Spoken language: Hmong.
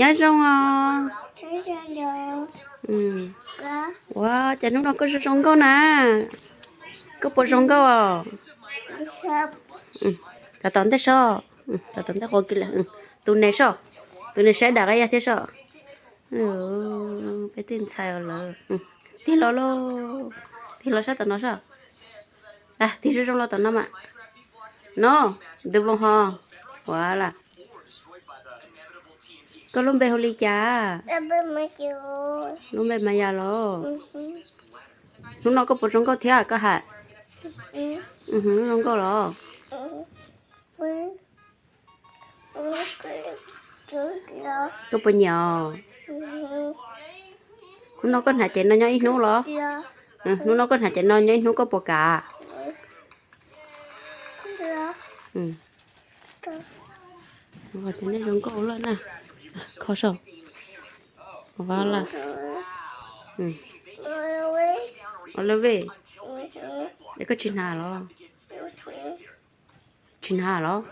Nyob zoo os. Ua cas hnub no koj zoo zoo nkauj na? Koj puas zoo nkauj os? Tom tom ntej soj, tom tom ntej qhov kiag lawm. Tus neeg soj, tus neeg saib dam qab yaj thiab soj. Peb tej ntxhais os lawm. Tig los lauj, tig los sab tom no soj. Tig zoo zoo los tom no mas. No, ntws voos ho. Ua las. Koj lub npe hu li cas? Lub npe Maya los. Hnub no koj puas zoo nkauj thiab koj hais? Zoo nkauj los? Koj puas nyiam os? Hnub no koj hnav cev no nyob ib hnub los? Hnub no koj hnav cev no nyob ib hnub koj puas kam? Cov nej zoo nkauj lawm na. Kho soj. Ua las. Ua lawm vej. Es koj tsis hnav los? Tsis hnav los?